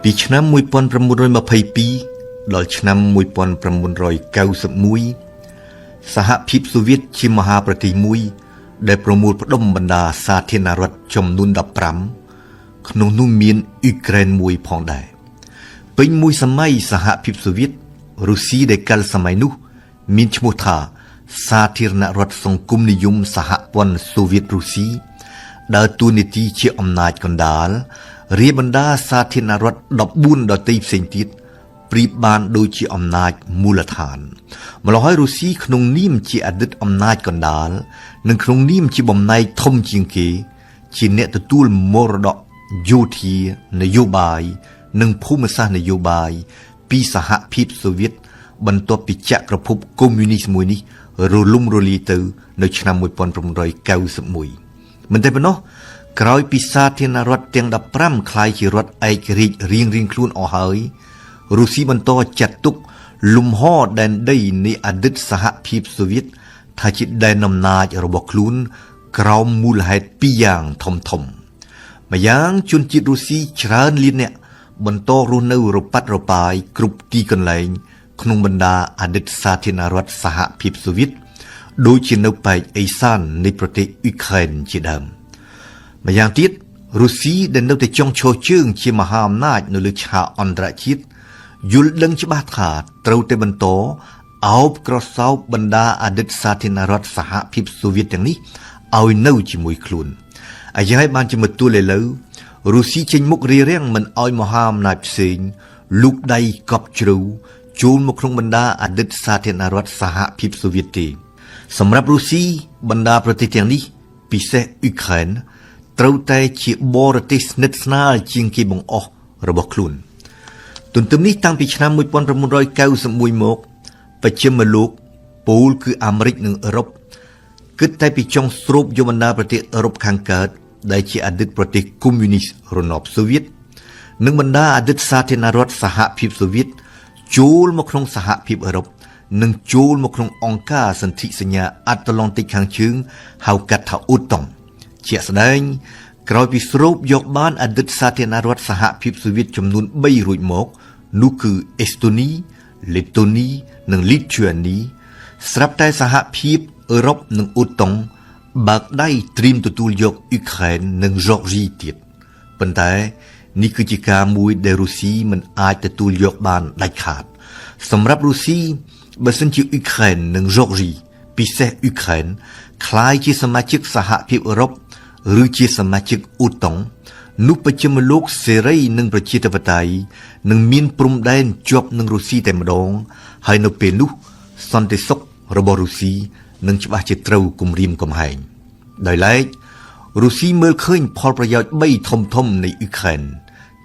ពីឆ្នាំ1922ដល់ឆ្នាំ1991សហភាពសូវៀតជាមហាប្រទេសមួយដែលប្រមូលផ្ដុំបណ្ដាសាធារណរដ្ឋចំនួន15ក្នុងនោះមានអ៊ុយក្រែនមួយផងដែរពេញមួយសម័យសហភាពសូវៀតរុស្ស៊ីដែលកាលសម័យនោះមានឈ្មោះថាសាធារណរដ្ឋសង្គមនិយមសហព័ន្ធសូវៀតរុស្ស៊ីដើរតួនាទីជាអំណាចកណ្ដាលរាយបណ្ដាសាធារណរដ្ឋ14ដទៃផ្សេងទៀតប្រៀបបានដូចជាអំណាចមូលដ្ឋានម្ល៉េះហើយរុស្ស៊ីក្នុងនាមជាអតីតអំណាចកណ្ដាលនិងក្នុងនាមជាបំណែកធំជាងគេ ជាអ្នកទទួលមរតកយោធានយោបាយនិងភូមិសាស្ត្រនយោបាយពីសហភាពសូវៀតបន្ទាប់ពីចក្រភពកុម្មុយនីសមួយនេះរលំរលាយទៅនៅឆ្នាំ1991មិនតែប៉ុណ្ណោះក្រោយពីសាធារណរដ្ឋទាំង15ក្លាយជារដ្ឋឯករាជ្យរៀងៗខ្លួនអស់ហើយរុស្ស៊ីបន្តចាត់ទុកលំហដែនដីនៃអតីតសហភាពសូវៀតថាជាដែនអំណាចរបស់ខ្លួនក្រោមមូលហេតុពីរយ៉ាងធំៗម្យ៉ាងជនជាតិរុស្ស៊ីច្រើនលានអ្នកបន្តរស់នៅរប៉ាត់រប៉ាយគ្រប់ទីកន្លែងក្នុងបណ្ដាអតីតសាធារណរដ្ឋសហភាពសូវៀតដូចជានៅប៉ែកអេសាននៃប្រទេសអ៊ុយក្រែនជាដើមម្យ៉ាងទៀតរុស្ស៊ីដែលនៅតែចង់ឈរជើងជាមហាអំណាចនៅលើឆាកអន្តរជាតិយល់ដឹងច្បាស់ថាត្រូវតែបន្តអោបក្រសោបបណ្ដាអតីតសាធារណរដ្ឋសហភាពសូវៀតទាំងនេះឲ្យនៅជាមួយខ្លួនអាយ៉ាងហើយបានជាមកទួលឥឡូវរុស្ស៊ីចេញមុខរារាំងមិនឲ្យមហាអំណាចផ្សេងលូកដៃកប់ជ្រៅចូលមកក្នុងបណ្ដាអតីតសាធារណរដ្ឋសហភាពសូវៀតទេសម្រាប់រុស្ស៊ីបណ្ដាប្រទេសទាំងនេះពិសេសអ៊ុយក្រែនត្រូវតែជាបរទេសស្និទ្ធស្នាលជាងគេបង្អស់របស់ខ្លួនទន្ទឹមនេះតាំងពីឆ្នាំ1991មកបច្ចិមលោកពូលគឺអាមេរិកនិងអឺរ៉ុបគិតតែពីចង់ស្រូបយកបណ្ដាប្រទេសអឺរ៉ុបខាងកើតដែលជាអតីតប្រទេសកុម្មុយនីសរណបសូវៀតនិងបណ្ដាអតីតសាធារណរដ្ឋសហភាពសូវៀតចូលមកក្នុងសហភាពអឺរ៉ុបនិងចូលមកក្នុងអង្គការសន្ធិសញ្ញាអាត្លង់តិកខាងជើងហៅកាត់ថាអូតុងជាក់ស្ដែងក្រោយពីស្រូបយកបានអតីតសាធារណរដ្ឋសហភាពសូវៀតចំនួន3រួចមកនោះគឺអេស្តូនីលេតូនីនិងលីធូអានីស្រាប់តែសហភាពអឺរ៉ុបនិងអូតុងបើកដៃត្រៀមទទួលយកអ៊ុយក្រែននិងហ្សកស៊ីទៀតប៉ុន្តែនេះគឺជាការមួយដែលរុស្ស៊ីមិនអាចទទួលយកបានដាច់ខាតសម្រាប់រុស្ស៊ីបើសិនជាអ៊ុយក្រែននិងហ្សកស៊ីពិសេសអ៊ុយក្រែនក្លាយជាសមាជិកសហភាពអឺរ៉ុបឬជាសមាជិកអូតុងនោះបច្ចិមលោកសេរីនិងប្រជាធិបតេយ្យនឹងមានព្រំដែនជាប់នឹងរុស្ស៊ីតែម្ដងហើយនៅពេលនោះសន្តិសុខរបស់រុស្ស៊ីនឹងច្បាស់ជាត្រូវគំរាមកំហែងដោយឡែករុស្ស៊ីមើលឃើញផលប្រយោជន៍3ធំធំនៃអ៊ុយក្រែន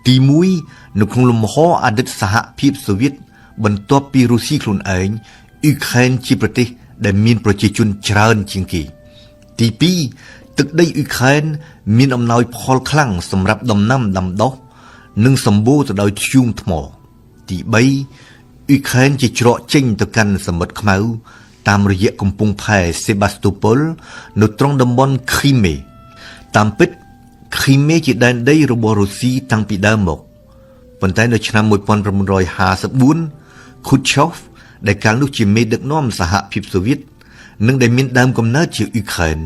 ទី1នៅក្នុងលំហអតីតសហភាពសូវៀតបន្ទាប់ពីរុស្ស៊ីខ្លួនឯងអ៊ុយក្រែនជាប្រទេសដែលមានប្រជាជនច្រើនជាងគេទី2ទឹកដីអ៊ុយក្រែនមានអំណោយផលខ្លាំងសម្រាប់ដំណាំដាំដុះនិងសម្បូរទៅដោយធ្យូងថ្មទី3អ៊ុយក្រែនជាច្រកចេញទៅកាន់សមុទ្រខ្មៅតាមរយៈកំពង់ផែសេបាស្តូប៉ូលនៅត្រង់តំបន់គ្រីមេតាមពិតគ្រីមេជាដែនដីរបស់រុស្ស៊ីតាំងពីដើមមកប៉ុន្តែនៅឆ្នាំ1954ឃូឆូฟដែលកាលនោះជាមេដឹកនាំសហភាពសូវៀតនិងដែលមានដើមកំណើតជាអ៊ុយក្រែន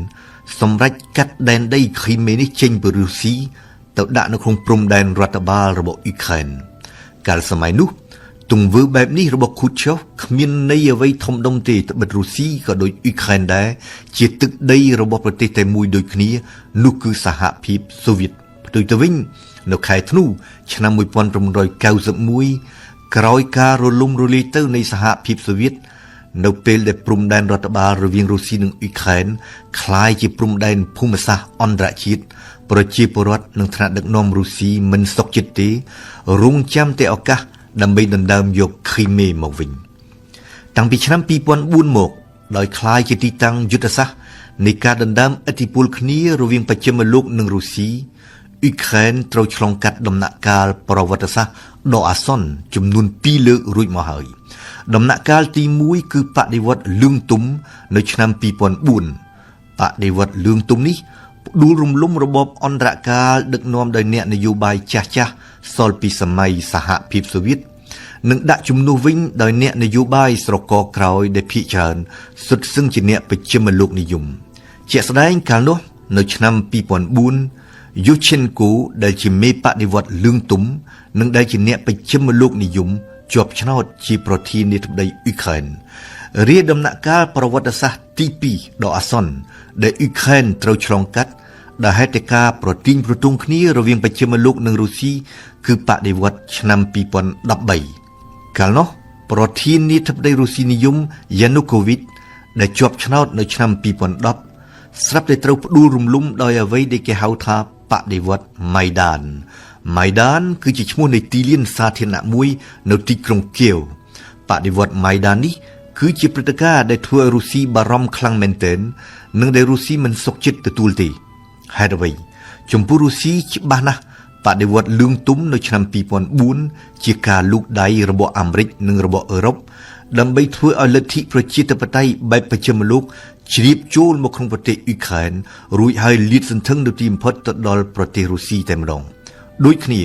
សម្រេចកាត់ដែនដីគ្រីមេនេះចេញពីរុស្ស៊ីទៅដាក់នៅក្នុងព្រំដែនរដ្ឋបាលរបស់អ៊ុយក្រែនកាលសម័យនោះទង្វើបែបនេះរបស់ឃូឆូฟគ្មានន័យអ្វីធំដុំទេត្បិតរុស្ស៊ីក៏ដូចអ៊ុយក្រែនដែរជាទឹកដីរបស់ប្រទេសតែមួយដូចគ្នានោះគឺសហភាពសូវៀតផ្ទុយទៅវិញនៅខែធ្នូឆ្នាំ1991ក្រោយការរលំរលាយទៅនៃសហភាពសូវៀតនៅពេលដែលព្រំដែនរដ្ឋបាលរវាងរុស្ស៊ីនិងអ៊ុយក្រែនក្លាយជាព្រំដែនភូមិសាស្ត្រអន្តរជាតិប្រជាពលរដ្ឋនិងថ្នាក់ដឹកនាំរុស្ស៊ីមិនសុខចិត្តទេរងចាំតែឱកាសដើម្បីដណ្ដើមយកគ្រីមេមកវិញតាំងពីឆ្នាំ2004មកដោយក្លាយជាទីតាំងយុទ្ធសាស្ត្រនៃការដណ្ដើមឥទ្ធិពលគ្នារវាងបច្ចិមលោកនិងរុស្ស៊ីអ៊ុយក្រែនត្រូវឆ្លងកាត់ដំណាក់កាលប្រវត្តិសាស្ត្រដ៏អាសន្នចំនួន2លើករួចមកហើយដំណាក់កាលទី1គឺបដិវត្តលឿងទុំនៅឆ្នាំ2004បដិវត្តលឿងទុំនេះផ្ដួលរំលំរបបអន្តរកាលដឹកនាំដោយអ្នកនយោបាយចាស់ៗ សល់ពីសម័យសហភាពសូវៀតនិងដាក់ជំនួសវិញដោយអ្នកនយោបាយស្រកក្រោយដែលភាគច្រើនសុទ្ធសឹងជាអ្នកបច្ចិមលោកនិយមជាក់ស្ដែងកាលនោះនៅឆ្នាំ2004យូឈិនកូដែលជាមេបដិវត្តលឿងទុំនិងដែលជាអ្នកបច្ចិមលោកនិយមជាប់ឆ្នោតជាប្រធានាធិបតីអ៊ុយក្រែនរាដំណាក់កាលប្រវត្តិសាស្ត្រទី2ដ៏អាសន្នដែលអ៊ុយក្រែនត្រូវឆ្លងកាត់ដោយហេតុការប្រទាញប្រទង់គ្នារវាងបច្ចិមលោកនិងរុស្ស៊ីគឺបដិវត្តឆ្នាំ2013កាលនោះប្រធានាធិបតីរុស្ស៊ីនិយមយ៉ានូកូវីចដែលជាប់ឆ្នោតនៅឆ្នាំ2010ស្រាប់តែត្រូវផ្ដួលរំលំដោយអ្វីដែលគេហៅថាបដិវត្តម៉ៃដានម៉ៃដានគឺជាឈ្មោះនៃទីលានសាធារណៈមួយនៅទីក្រុងគៀវបដិវត្តម៉ៃដាននេះគឺជាព្រឹត្តិការណ៍ដែលធ្វើឲ្យរុស្ស៊ីបារម្ភខ្លាំងមែនទែននិងដែលរុស្ស៊ីមិនសុខចិត្តទទួលទេហេតុអ្វីចំពោះរុស្ស៊ីច្បាស់ណាស់បដិវត្តលឿងទុំនៅឆ្នាំ2004ជាការលូកដៃរបស់អាមេរិកនិងរបស់អឺរ៉ុបដើម្បីធ្វើឲ្យលទ្ធិប្រជាធិបតេយ្យបែបបច្ចិមលោកជ្រាបចូលមកក្នុងប្រទេសអ៊ុយក្រែនរួចហើយលាតសន្ធឹងនៅទីបំផុតទៅដល់ប្រទេសរុស្ស៊ីតែម្ដងដូចគ្នា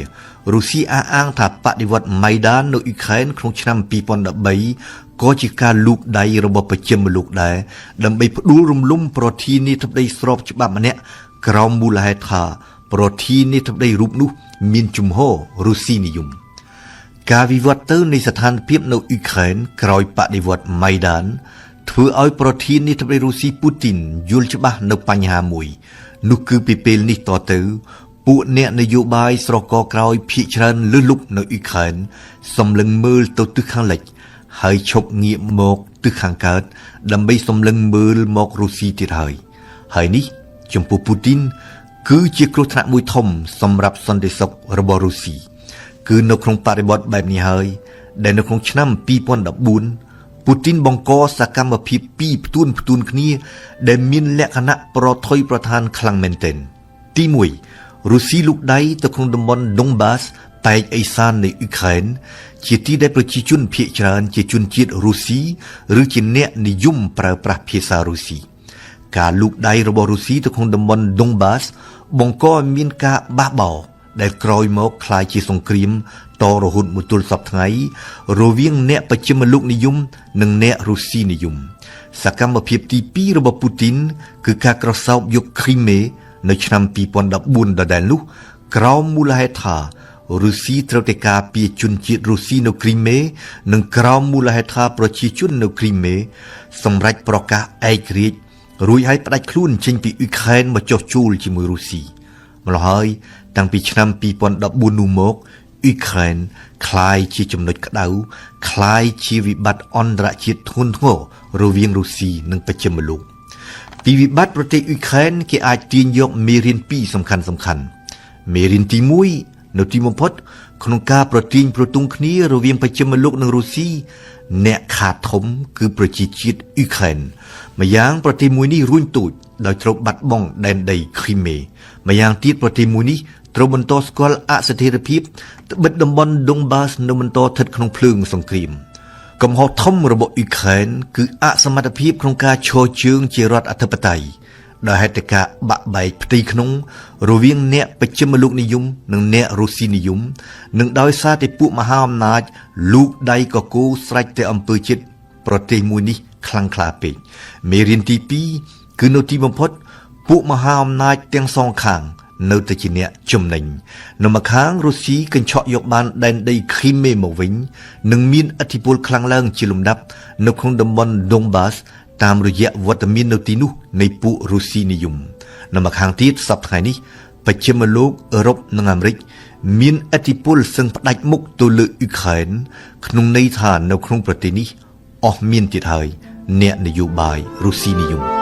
រុស្ស៊ីអះអាងថាបដិវត្តម៉ៃដាននៅអ៊ុយក្រែនក្នុងឆ្នាំ2013ក៏ជាការលូកដៃរបស់បច្ចិមលោកដែរដើម្បីផ្ដួលរំលំប្រធានាធិបតីស្របច្បាប់ម្នាក់ក្រោមមូលហេតុថាប្រធានាធិបតីរូបនោះមានជំហររុស្ស៊ីនិយមការវិវត្តទៅនៃស្ថានភាពនៅអ៊ុយក្រែនក្រោយបដិវត្តម៉ៃដានធ្វើឲ្យប្រធានាធិបតីរុស្ស៊ីពូទីនយល់ច្បាស់នៅបញ្ហាមួយនោះគឺពីពេលនេះតទៅពួកអ្នកនយោបាយស្រកក្រោយភាគច្រើនលើសលប់នៅអ៊ុយក្រែនសម្លឹងមើលទៅទិសខាងលិចហើយឈប់ងាកមកទិសខាងកើតដើម្បីសម្លឹងមើលមករុស្ស៊ីទៀតហើយហើយនេះចំពោះពូទីនគឺជាគ្រោះថ្នាក់មួយធំសម្រាប់សន្តិសុខរបស់រុស្ស៊ីគឺនៅក្នុងបរិបទបែបនេះហើយដែលនៅក្នុងឆ្នាំ2014ពូទីនបង្កសកម្មភាពពីរផ្ទួនផ្ទួនគ្នាដែលមានលក្ខណៈប្រថុយប្រឋានខ្លាំងមែនទែនទី1រុស្ស៊ីលូកដៃទៅក្នុងតំបន់ដុងបាសប៉ែកឦសាននៃអ៊ុយក្រែនជាទីដែលប្រជាជនភាគច្រើនជាជនជាតិរុស្ស៊ីឬជាអ្នកនិយមប្រើប្រាស់ភាសារុស្ស៊ីការលូកដៃរបស់រុស្ស៊ីទៅក្នុងតំបន់ដុងបាសបង្កឲ្យមានការបះបោរដែលក្រោយមកក្លាយជាសង្គ្រាមតរហូតមកទល់សព្វថ្ងៃរវាងអ្នកបច្ចិមលោកនិយមនិងអ្នករុស្ស៊ីនិយមសកម្មភាពទី2របស់ពូទីនគឺការក្រសោបយកគ្រីមេនៅឆ្នាំ2014ដដែលនោះក្រោមមូលហេតុថារុស្ស៊ីត្រូវតែការពារជនជាតិរុស្ស៊ីនៅគ្រីមេនិងក្រោមមូលហេតុថាប្រជាជននៅគ្រីមេសម្រេចប្រកាសឯករាជ្យរួចហើយផ្ដាច់ខ្លួនចេញពីអ៊ុយក្រែនមកចុះជួលជាមួយរុស្ស៊ីម្ល៉េះហើយតាំងពីឆ្នាំ2014នោះមកអ៊ុយក្រែនក្លាយជាចំណុចក្តៅក្លាយជាវិបត្តិអន្តរជាតិធ្ងន់ធ្ងររវាងរុស្ស៊ីនិងបច្ចិមលោកពីវិបត្តិប្រទេសអ៊ុយក្រែនគេអាចទាញយកមេរៀនពីរសំខាន់សំខាន់មេរៀនទី1នៅទីបំផុតក្នុងការប្រទាញប្រទង់គ្នារវាងបច្ចិមលោកនិងរុស្ស៊ីអ្នកខាតធំគឺប្រជាជាតិអ៊ុយក្រែនម្យ៉ាងប្រទេសមួយនេះរួញទូចដោយត្រូវបាត់បង់ដែនដីគ្រីមេម្យ៉ាងទៀតប្រទេសមួយនេះត្រូវបន្តស្គាល់អស្ថិរភាពត្បិតតំបន់ដុងបាសនៅបន្តស្ថិតក្នុងភ្លើងសង្គ្រាមកំហុសធំរបស់អ៊ុយក្រែនគឺអសមត្ថភាពក្នុងការឈរជើងជារដ្ឋអធិបតេយ្យដោយហេតុការបាក់បែកផ្ទៃក្នុងរវាងអ្នកបច្ចិមលោកនិយមនិងអ្នករុស្ស៊ីនិយមនិងដោយសារតែពួកមហាអំណាចលូកដៃកកូស្រេចតែអំពើចិត្តប្រទេសមួយនេះខ្លាំងក្លាពេកមេរៀនទី2គឺនៅទីបំផុតពួកមហាអំណាចទាំងសងខាងនៅតែជាអ្នកចំណេញនៅម្ខាងរុស្ស៊ីកញ្ឆក់យកបានដែនដីគ្រីមេមកវិញនិងមានឥទ្ធិពលខ្លាំងឡើងជាលំដាប់នៅក្នុងតំបន់ដុងបាសតាមរយៈវត្តមាននៅទីនោះនៃពួករុស្ស៊ីនិយមនៅម្ខាងទៀតសប្តាហ៍ថ្ងៃនេះបច្ចិមលោកអឺរ៉ុបនិងអាមេរិកមានឥទ្ធិពលសឹងផ្ដាច់មុខទៅលើអ៊ុយក្រែនក្នុងន័យថានៅក្នុងប្រទេសនេះអស់មានទៀតហើយអ្នកនយោបាយរុស្ស៊ីនិយម។